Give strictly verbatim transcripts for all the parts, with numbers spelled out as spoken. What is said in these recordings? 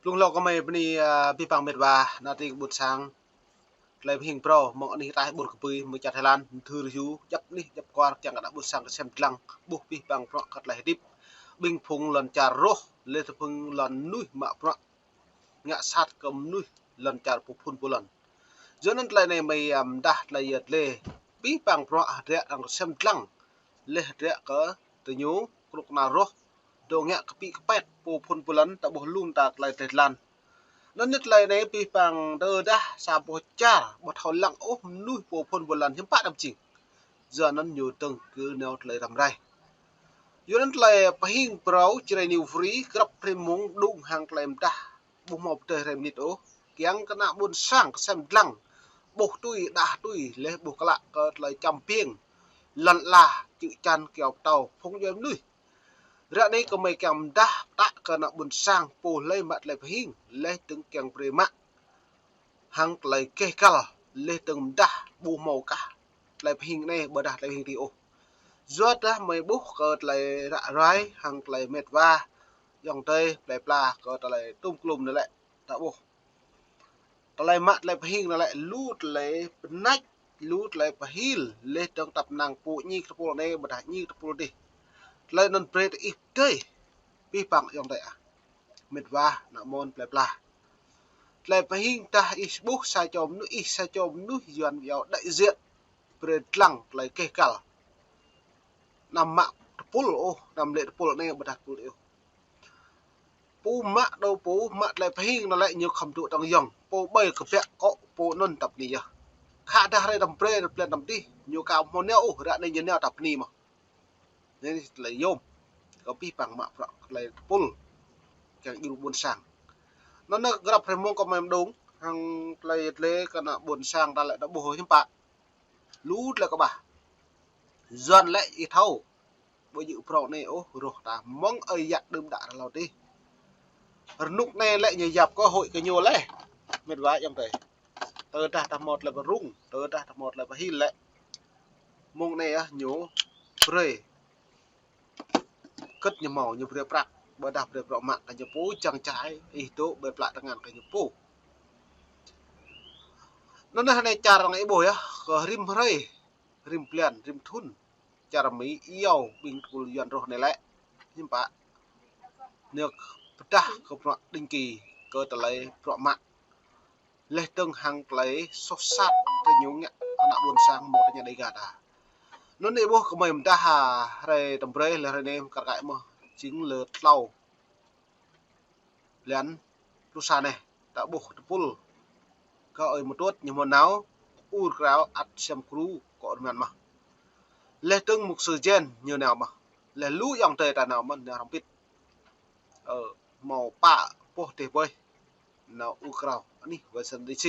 Blung hlâo kơ mơi bơni, a, abih bang met wa, ană tring ƀôn sang, tơlơi pơhing phrâo, mơ̆ng anih ataih ƀôn kơpui, mơ̆ng čar Thái Lan, mơthưr hyu, djăp anih, djăp kwar, kiăng kơ ană ƀôn sang kơsem dlăng, ƀuh abih bang bruă kơ tơlơi hơdip. Ƀing phung lŏn čar rŏh, lĕ tơ phung lŏn mơnuih mă bruă ngă sat kơ mơnuih lŏn čar pô phun pô lŏn. Yua anŭn tơlơi anai mơi, a, mơdah tơlơi yơh tơlơi. Abih bang bruă hơdră arăng kơsem dlăng. Lĕ hơdră kơ tơñu, kơnuk kơna rŏh, dŏ ngă kơpĭ kơpet, pô phun pô lŏn, ta ƀuh lŏm ta tơlơi tơlơi tlan. Anŭn yơh tơlơi anai abih bang tơdah sa boh čar, ƀu thâo lăng ôh mơnuih pô phun pô lŏn hiư̆m pă đăm čing. Yua anŭn ñu tơ̆ng kơ nao tơlơi răm rai. Yua anŭn tơlơi pơhing phrâo Jrai New Free, grăp hrơi mông đung hăng tơlơi mơdah ƀu hmâo pơdơi hrơi mơnit ôh, kiăng kơ ană ƀôn sang kơsem dlăng, ƀuh tui, đah tui, lĕ ƀuh klă kơ tơlơi čăm piêng, lŏn ala, čư̆ čan, kyâo pơtâo, phung djuai mơnuih. Ră anai kơ mơi kiăng mơdah pơtă kơ ană ƀôn sang, pô hlơi mă tơlơi pơhing, lĕ tơ̆ng kiăng brơi mă hăng tơlơi keh kăl, lĕ tơ̆ng mơdah ƀu hmâo kah tơlơi pơhing anai, ƀôdah tơlơi pơhing tih ôh. Yua dah mơi ƀuh kơ tơlơi ră ruai, hăng tơlơi met wa, ayŏng adơi, plơi pla, kơ tơlơi tôm klum anai lĕ, ta ƀuh. Tơlơi mă tơlơi pơhing anai lĕ, lu tơlơi pơnač, lu tơlơi pơhil, lĕ tơ̆ng tăp năng pô ñik tơpul anai, ƀôdah ñik tơpul dih. Tơlơi anŭn brơi tơ ih pơdơi, abih bang ayŏng adơi ah. Met wa, ană mơ̆n plơi pla. Tơlơi pơhing dah ih ƀuh sa čô mơnuih, ih sa čô mơnuih Yuan yâo đại diện. Brơi dlăng tơlơi keh kăl. Anăm mă tơpul ôh, anăm lĕ tơpul anai ƀôdah tơpul ôh. Pô mă dŏ pô, mă tơlơi pơhing anŭn lĕ ñu khŏm dŏ tŏng yŏng. Pô ƀơi kơbiă kŏ pô anŭn tăp anai yơh. Khă dah hrơi tăm brơi, hrơi plĕn tăm dih, ñu ka hmâo nao ôh, ră anai ñu nao tăp anai mơ̆n. Anai tơlơi yôm. Kơ abih bang mă bruă tơlơi tơpul. Kiăng djru ƀôn sang. Anŭn anai grăp hrơi mông kơ mơi mơđung, hăng tơlơi tơlơi kơ ană ƀôn sang ta lĕ ta ƀuh hiư̆m pă. Lu tơlơi kơƀah. Yuan lĕ ih thâo. Ƀu djơ̆ phrâo anai ôh, rŏh ta mơ̆ng ơi yă đưm đă rơlâo dih. Rơnŭk anai lĕ ñu yap kơ hơi kơ ñu lĕ. Met wa ayŏng adơi. Tơdah ta hmâo tơlơi pơrŭng, tơdah ta hmâo tơlơi pơhil lĕ. Mông anai ah ñu brơi. Kơ̆t ñu hmâo ñu brơi prăk, ƀôdah brơi prăk mă kơ ñu pô čang čai, ih dŏ ƀơi plă tơngan kơ ñu pô. Anŭn anai čar arăng ih ƀuh yơh, kơ rĭm hrơi, rĭm plĕn, rĭm thŭn. Čar Mi iâu ƀing tơpul Yuan rŏh anai lĕ. Hiư̆m pă. Ñu pơdah kơ bruă định kỳ, kơ tơlơi bruă mă. Lĕ tơ̆ng hăng tơlơi soh sat tơñu ngă ană ƀôn sang mơ̆ng tơña Dega ta. Anŭn ih ƀuh kơ mơi mơdah ha, hrơi tăm brơi, lĕ hrơi anai kar kaĭ mơ̆n, jing lơ tlâo. Plĕn pluh sa anai, ta ƀuh tơpul. Kơ ơi mơtuăt ñu hmâo nao, ur krao ăt sem kru, kơ rơman mơ̆n. Lĕ tơ̆ng mục sư Jen ñu nao mơ̆n. Lĕ lu ayŏng adơi ta nao mơ̆n, nao hrŏm pit. Ơ, hmâo pă boh dêh ƀơi. Nao ur krao, anih Washington D C.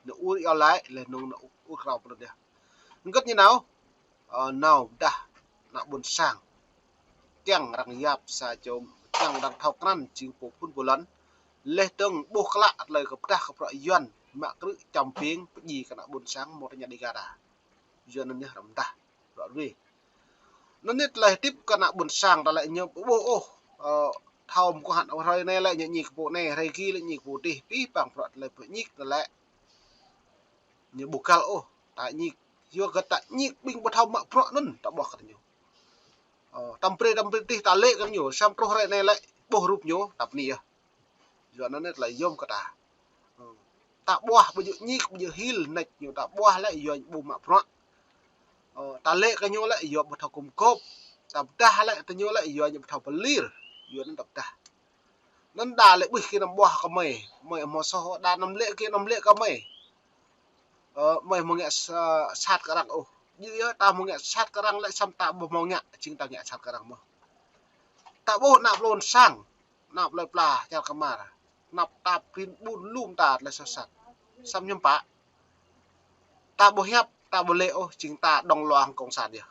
Nao ur iâu laĭ, lĕ nung nao ur krao pơnŭn yơh. Hơget ñu nao, ơ, nao dah ană ƀôn sang. Kiăng arăng yap sa čô, kiăng arăng thâo krăn jing pô phun pô lŏn. Lĕ tơ̆ng ƀuh klă tơlơi kơpơdah kơ bruă Yuan, mă krư̆ čăm piêng, pơdjai kơ ană ƀôn sang mơ̆ng tơña Dega ta. Yua anŭn yơh răm dah, bruă rui. Anŭn anai tơlơi hơdip kơ ană ƀôn sang ta lĕ ñu ƀu ƀuh ôh, ơ, thâo mơ̆ng kơ hăn hrơi anai lĕ ñu ñik pô anai, hrơi ki lĕ ñik pô dih, abih bang bruă tơlơi pơñik ta lĕ. Ñu ƀu găl ôh, ta ñik, yua kơ ta ñik ƀing ƀu thâo mă bruă anŭn, ta ƀuh kơ ñu. Ơ, tăm brơi, tăm brơi dih ta lĕ kơ ñu, samơ̆ truh hrơi anai lĕ, ƀuh rup ñu, tăp anai yơh. Yua anŭn anai tơlơi yôm kơ ta. Ơ, ta ƀuh ƀu djơ̆ ñik, ƀu djơ̆ hil, nač ñu ta ƀuh lĕ, yua ƀu mă bruă. Ơ, ta lĕ kơ ñu lĕ, yua ƀu thâo gum gôp. Ta pơdah lĕ, tơ ñu lĕ, yua ñu ƀu thâo pơlir. Yua anŭn ta pơdah. Anŭn đa lĕ ƀuh kơ anăm ƀuh kơ mơi, mơi hmâo soh, đa anăm lĕ kơ anăm lĕ kơ mơi. Ơ, mơi hmâo ngă sa-, sat kơ arăng ôh. Djơ̆ yơh, ta hmâo ngă sat kơ arăng lĕ samơ̆ ta ƀu hmâo ngă, jing ta ngă sat kơ arăng mơ̆n. Ta ƀuh ană plơi sang, ană plơi pla, čar kơmar. Anăp ta prin ƀun lŏm ta tơlơi soh sat. Samơ̆ hiư̆m pă. Ta ƀu hiăp, ta ƀu lĕ ôh, jing ta dŏng loang kông san yơh.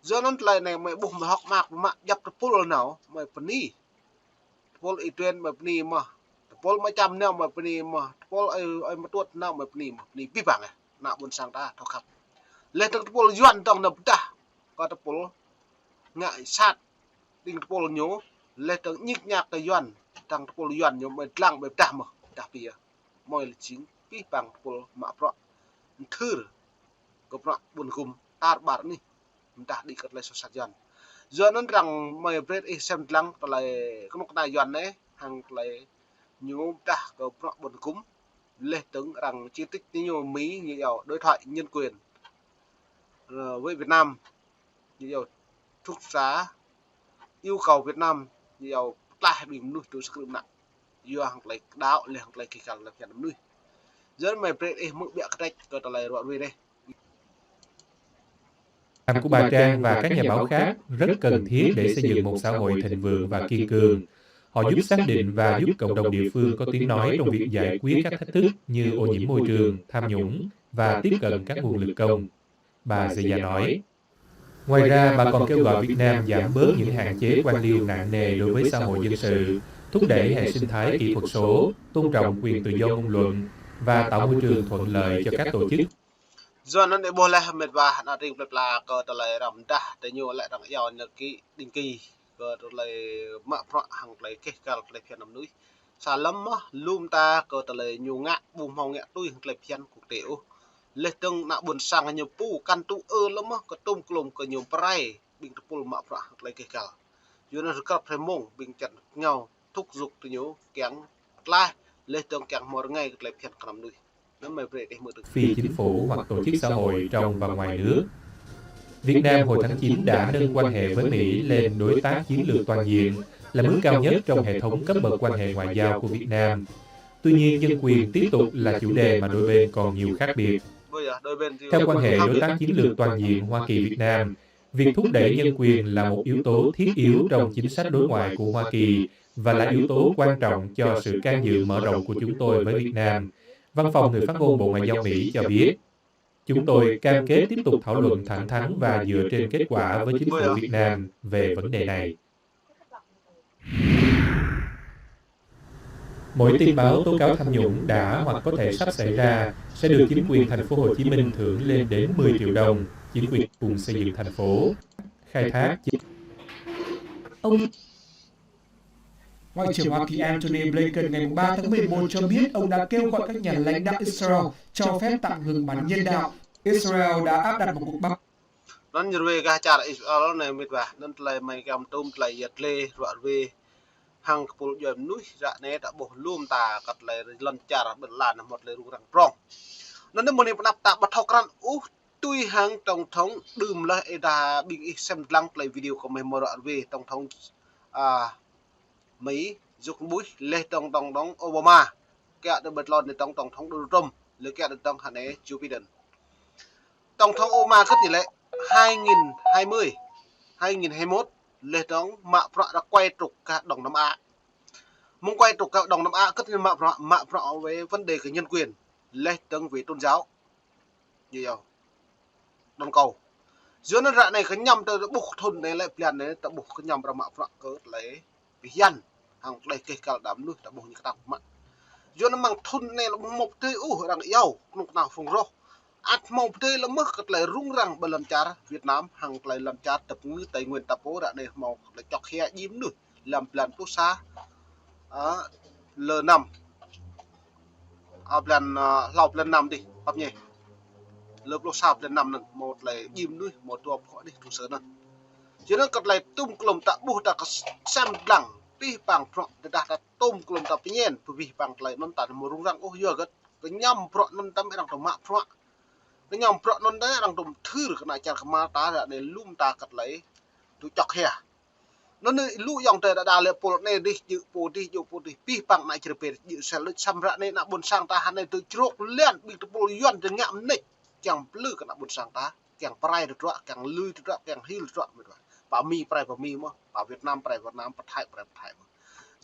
Yua anŭn tơlơi anai mơi ƀuh mơi hơ̆k mơak mă djăp tơpul nao, mơi bơni. Tơpul Y Tuen mơi bơni mơ̆n. Tơpul mơi Čăm nao mơi bơni mơ̆n. Tơpul ơi, ơi mơtuăt nao mơi bơni mơ̆n. Bơni abih bang yơh. Ană ƀôn sang ta thâo khăp. Lĕ tơ̆ng tơpul Yuan tơ̆ng nao pơdah. Kơ tơpul ngă sat. Đing tơpul ñu. Laih dơ̆ng ñik ñak kơ Yuan, dăng tơpul Yuan ñu mơi dlăng ƀơi pơdah mơh, pơdah pia. Mơi lĕ jing pih păng tơpul mă bruă, mơthưr kơ bruă ƀuôn gŭm tar ƀar anih, mơdah đĭ kơ tơlơi soh sat Yuan. Yua anŭn arăng mơi brơi ih sem dlăng tơlơi kơnuk kơna Yuan anai, hăng tơlơi ñu mơdah kơ bruă ƀuôn gŭm, laih dơ̆ng arăng chỉ trích ñu Mi ñu iâu đối thoại nhân quyền, ờ, với Việt Nam, ñu iâu rút ra yêu cầu Việt Nam, ñu iâu pơtlaih ƀing mơnuih tŭ sơkrư̆ mơnă. Yua hăng tơlơi kơđăo, laih hăng tơlơi kih kăl tơlơi phiăn mơnuih. Yua anŭn mơi brơi ih hmư̆ biă kơtĕč kơ tơlơi ruă ruai anai. Anh của bà Trang và các nhà báo khác rất cần thiết để xây dựng một xã hội thịnh vượng và kiên cường. Họ giúp xác định và giúp cộng đồng địa phương có tiếng nói trong việc giải quyết các thách thức như ô nhiễm môi trường, tham nhũng và tiếp cận các nguồn lực công, bà Zeya nói. Ngoài ra, bà còn kêu gọi Việt Nam giảm bớt những hạn chế quan liêu nặng nề đối với xã hội dân sự, thúc đẩy hệ sinh thái kỹ thuật số, tôn trọng quyền tự do ngôn luận và tạo môi trường thuận lợi cho các tổ chức. Yua anŭn ih ƀuh laih met wa, ană tring plơi pla kơ tơlơi arăng mơdah, tơ ñu lĕ arăng iâu nhật ký định kỳ kơ tơlơi mă bruă hăng tơlơi kih kăl tơlơi phiăn mơnuih. Sa lăm mơ̆ lŏm ta kơ tơlơi ñu ngă ƀu hmâo ngă tui hăng tơlơi phiăn quốc tế ôh. Laih dơ̆ng ană ƀôn sang ñu pô kăn tŭ ư lăm mơ̆ kơ tôm klôm kơ ñu pơrai ƀing tơpul mă bruă hăng tơlơi kih kăl. Yua anŭn rơkăp hrơi mông ƀing čăn ngao thúc giục tơ ñu kiăng pơtlaih, laih dơ̆ng kiăng hmâo rơngai kơ tơlơi phiăn kơ ană mơnuih. Phi chính phủ hoặc tổ chức xã hội trong và ngoài nước. Việt Nam hồi tháng chín đã nâng quan hệ với Mỹ lên đối tác chiến lược toàn diện, là mức cao nhất trong hệ thống cấp bậc quan hệ ngoại giao của Việt Nam. Tuy nhiên, nhân quyền tiếp tục là chủ đề mà đôi bên còn nhiều khác biệt. Theo quan hệ đối tác chiến lược toàn diện Hoa Kỳ-Việt Nam, việc thúc đẩy nhân quyền là một yếu tố thiết yếu trong chính sách đối ngoại của Hoa Kỳ và là yếu tố quan trọng cho sự can dự mở rộng của chúng tôi với Việt Nam. Văn phòng người phát ngôn Bộ Ngoại giao Mỹ cho biết, chúng tôi cam kết tiếp tục thảo luận thẳng thắn và dựa trên kết quả với chính phủ Việt Nam về vấn đề này. Mỗi tin báo tố cáo tham nhũng đã hoặc có thể sắp xảy ra sẽ được chính quyền thành phố Hồ Chí Minh thưởng lên đến mười triệu đồng, chính quyền cùng xây dựng thành phố. Khai thác. Ông Ngoại trưởng Hoa Kỳ Antony Blinken ngày ba tháng mười một cho biết ông đã kêu gọi các nhà lãnh đạo Israel cho phép tạm ngừng bắn nhân đạo. Israel đã áp đặt một cuộc bạo Anŭn ñu ruai kơ čar Israel anai met wa, anŭn tơlơi mơi kiăng tŭm tơlơi yet lĕ ruă ruai hăng kơpul djuai mơnuih ră anai ta ƀuh lŏm ta kơ tơlơi lŏn čar ƀơi lŏn anai hmâo tơlơi rŭng răng prŏng. Anŭn anai mơ̆ng anai pơnăp ta ƀu thâo krăn ôh tui hăng tổng thống đưm laih ih đa ƀing ih sem dlăng tơlơi video kơ mơi hmâo ruă ruai tổng thống, a, Mi, George Bush, laih dơ̆ng tổng thống Obama, kiăng tơ ƀơi lŏn anai tổng, tổng thống Donald Trump, laih kiăng tơ tổng thống hơnai Joe Biden. Tổng thống Obama kơt ñu lĕ hai nghìn hai mươi, hai nghìn hai mươi mốt, laih dơ̆ng mă bruă ră quay trục kơ Đông Nam Á. Mơ̆ng quay trục kơ Đông Nam Á kơt ñu mă bruă, mă bruă về vấn đề kơ nhân quyền, laih dơ̆ng về tôn giáo. Ñu iâu đôn kâo. Yua anŭn ră anai kơñăm tơ ƀuh thŭn anai lĕ blan anai ta ƀuh kơñăm ră mă bruă kơ tơlơi phiăn hăng tơlơi kih kăl đam mơnuih ta ƀuh ñu kơtang mă. Yua anŭn mơ̆ng thŭn anai lĕ ƀu hmâo pơdơi ôh arăng iâu kơnuk kơna phung roh. Ăt hmâo pơdơi lăm mơ̆ kơ tơlơi rŭng răng ƀơi lŏn čar Việt Nam hăng tơlơi lŏn čar tơpơngư Tây Nguyên ta pô ră anai hmâo tơlơi čŏk hia djim mơnuih lăm blan pluh sa, a, lơ năm. A, blan, a, hlâo blan năm dih, pap ñe. Lơ pluh sa blan năm anŭn, hmâo tơlơi djim mơnuih, hmâo dua pơkŏ dih, tŭ sơ anŭn. Yua anŭn kơ tơlơi tŭm klŏm ta ƀuh ta kơ sem dlăng, pih păng bruă, tơdah ta tŭm klŏm ta pơñen, pơpih păng tơlơi anŭn ta hmâo rŭng răng ôh yua kơ kơñăm bruă anŭn ta mơ̆ arăng tŭ mă bruă. Kơñăm bruă anŭn ta arăng tŭ mơthưr kơ ană čar kơmar ta ră anai lŏm ta kơ tơlơi tŭ čŏk hia. Anŭn anai lu ayŏng adơi đa đa lĕ pôl anai dih, djơ̆ pô dih, djơ̆ pô dih, pih păng ană čar pê, djơ̆ sel luč sam ră anai ană ƀôn sang ta hơnai tơ črôk lian ƀing tơpul Yuan tơ ngă mơneč, kiăng plư kơ ană ƀôn sang ta, kiăng pơrai tơdruă, kiăng lui tơdruă, kiăng hil tơdruă, met wa. Pă Mi pơrai pă Mi mơ̆, pă Việt Nam pơrai Việt Nam, pă Thái pơrai pă Thái mơ̆.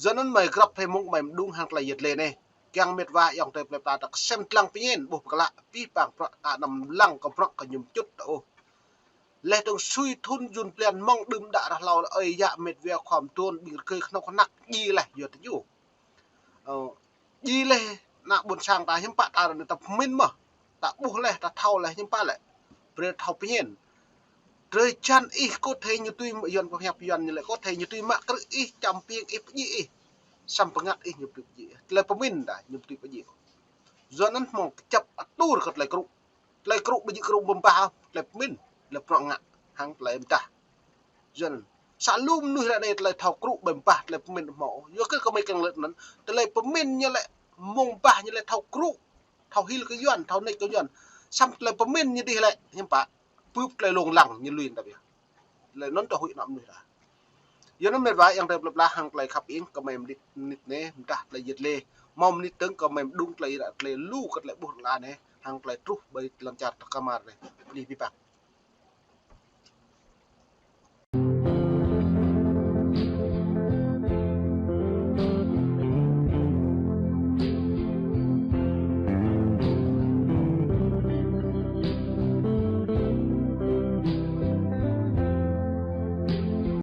Yua anŭn mơi grăp hrơi mông mơi mơđung hăng tơlơi yet lĕ anai. Kiăng met wa ayŏng adơi plơi pla ta kơ sem dlăng pơñen, ƀuh pơkla, pih păng bruă ta anăm lăng kơ bruă kơ ñu mơčŭt ta ôh. Laih dơ̆ng sui thŭn jun blan mơ̆ng đưm đă ră hlâo lĕ ơi yă met wa khua mơtuôn ƀing rơgơi kơnuk kơna djai laih yua tơ ñu. Ơ, djai laih ană ƀôn sang ta hiư̆m pă ta ră anai ta pơmĭn mơ̆. Ta ƀuh laih, ta thâo laih hiư̆m pă lĕ. Brơi thâo pơñen. Drơi jăn ih có thể ñu tui mă Yuan pơhiăp Yuan ñu lĕ có thể ñu tui mă krư̆ ih, čăm piêng ih, pơjing ih. Samơ̆ bơngăt ih ñu tui pơjing ih. Tơlơi pơmĭn đa ñu tui pơjing ih. Yua anŭn hmâo kơjăp atur kơ tơlơi krŭ. Tơlơi krŭ ƀu djơ̆ krŭ ƀơ̆m bah, tơlơi pơmĭn, tơlơi prŏng ngă, hăng tơlơi mơdah. Yua anŭn sa lu mơnuih ră anai tơlơi thâo krŭ ƀơ̆m bah, tơlơi pơmĭn hmâo. Yua kơ kơmơi kiăng lĕ anŭn, tơlơi pơmĭn ñu lĕ mơ̆ng bah ñu lĕ thâo krŭ, thâo hil kơ Yuan, thâo nač kơ Yuan. Samơ̆ tơlơi pơmĭn ñu dih lĕ, hiư̆m pă, bưp tơlơi lông lăng ñu lui tơbiă. Tơlơi anŭn tơ huĭ ană mơnuih ta. Yua anŭn mĕt wa yang tơlơi plơi pla hăng tơlơi khăp ing kơmơi mơnit, mơnit anai, mơdah tơlơi yet lê. Hmâo mơnit dơ̆ng kơmơi mơđung tơlơi ră tơlơi lu kơ tơlơi ƀuh rơla anai, hăng tơlơi truh ƀơi lŏn čar ta kơmar anai. Bơni biă mă.